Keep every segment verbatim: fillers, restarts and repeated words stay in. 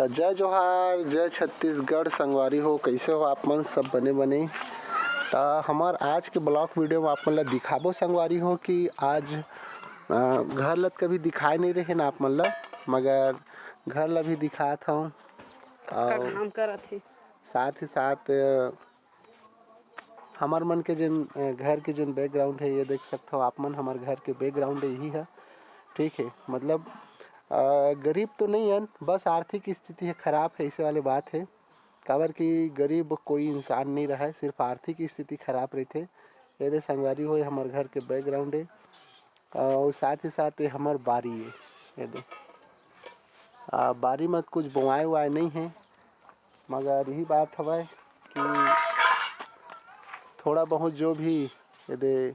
त जय जोहार, जय छत्तीसगढ़ संगवारी हो, कइसे हो आप मन? सब बने बने। त हमर आज के ब्लॉग वीडियो में आप मन ला दिखाबो संगवारी हो कि आज, अ, घर ल त कभी दिखाए नइ रहे ना आप मन ला, मगर घर ला भी दिखात हव। का अउ घाम करत हे। साथ ही साथ, अ, हमर मन के जेन, अ, घर के जेन बैकग्राउंड हे, ये देख सकथव आप मन, हमर घर के बैकग्राउंड यही हे, ठीक हे। मतलब, अ, गरीब तो नइ हन, बस आर्थिक स्थिति हे खराब हे, अइसे वाले बात हे। काबर कि गरीब कोई इंसान नइ रहय, सिर्फ आर्थिक स्थिति खराब रहिथे। ये दे संगवारी हो, ये हमर घर के बैकग्राउंड हे। अउ साथ ही साथ ये हमर बारी हे, ये दे। आ, बारी म कुछ बोआए-उआए नइ हे, मगर यही बात हवय कि थोड़ा बहुत जो भी ये दे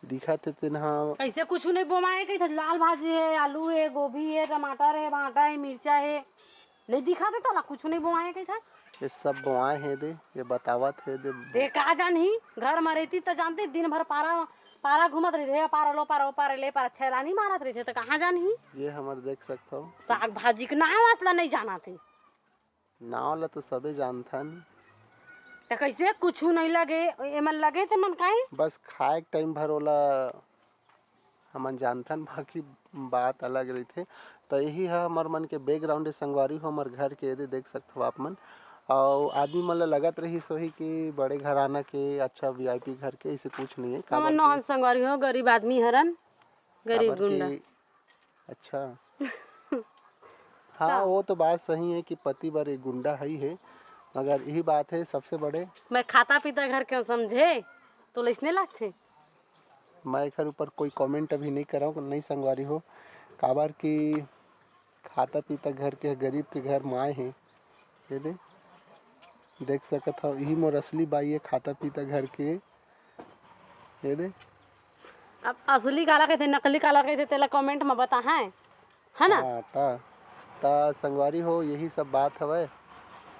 दिखत हे, तेन ह कइसे कुछु नइ बोआए, कहिथे लाल भाजी हे, आलू हे, गोभी हे, टमाटर हे, भांटा हे, मिर्चा हे, नइ दिखत हे तोला, कुछु नइ बोआए, कहिथे। ये सब बोआए हे दे, ये बतावत हे दे। दे का जानही, घर म रहितिस त जानतिस, दिन भर पारा, पारा घूमत रहिथे, पारा लो पारा, ओ पारा ले पारा, छेलानी मारत रहिथे, त कहाँ जानही? ये हमर देख सकथव। साग भाजी के नाम असला नइ जानत हे। नाव ल तो सबे जानथन। त कइसे कुछु नइ लगे, एमन लगे तेमन काहे? बस खाए के टाइम भर ओला हमन जानथन, बाकी बात अलग रहिथे। त यही ह हमर मन के बैकग्राउंड हे संगवारी हो, हमर घर के, ये दे देख सकथव आप मन। अउ आदमी मन ल लगत रहिस होही कि बड़े घराना के, अच्छा वीआईपी घर के, अइसे कुछ नइ हे। काबर हमन नोहन कि संगवारी हो, गरीब आदमी हरन, गरीब काबर गुंडा। कि अच्छा। हाँ, का? वो तो बात सही हे कि पति बर एक गुंडा हई हे, मगर यही बात हे सबसे बड़े। मैं खाता पीता घर के समझे, तोला अइसने लागथे? मैं एखर ऊपर कोई कमेंट अभी नइ करव, नइ संगवारी हो, काबर कि खाता पीता घर के, गरीब के घर म आए हे। ये दे, देख सकत हव, इही मोर असली बाई हे खाता पीता घर के। ये दे। अब असली काला कहिथे, नकली काला कहिथे, तेला कमेंट म बताहय, है ना? हाँ, त, त संगवारी हो, यही सब बात हवय।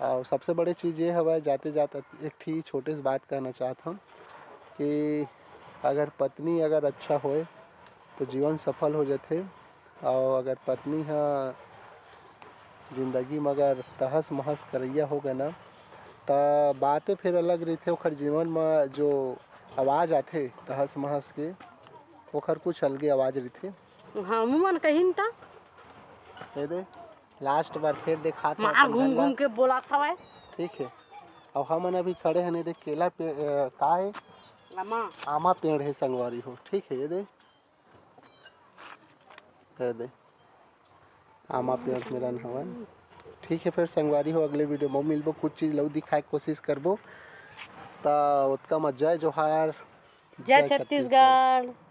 अउ सबसे बड़े चीज ये हवय, जाते जात एक ठी छोटे से बात कहना चाहत हन कि अगर पत्नी अगर अच्छा होय, तो जीवन सफल हो जाथे। अउ अगर पत्नी ह जिंदगी म अगर तहस-महस करइया हो गे ना, त बाते फेर अलग रहिथे। ओखर जीवन म जो आवाज आथे तहस-महस के, ओखर कुछ अलगे आवाज रहिथे। हाँ, मुमन कहिन त। ये दे, लास्ट बार फेर देखात हव मार अपन घूम घर ला। घूम के बोलत हवय। ठीक हे। अउ हमन अभी खड़े हन, ये दे, केला पे-, अ, का हे? आमा। आमा पेड़ हे संगवारी हो, ठीक हे, ये दे। ये दे, आमा पेड़ मेरन हवन। ठीक हे, फेर संगवारी हो, अगले वीडियो म मिलबो, कुछ चीज ल अउ दिखाए के कोशिश करबो। त ओतका म जय जोहार, जय जय छत्तीसगढ़। छत्तीसगढ़।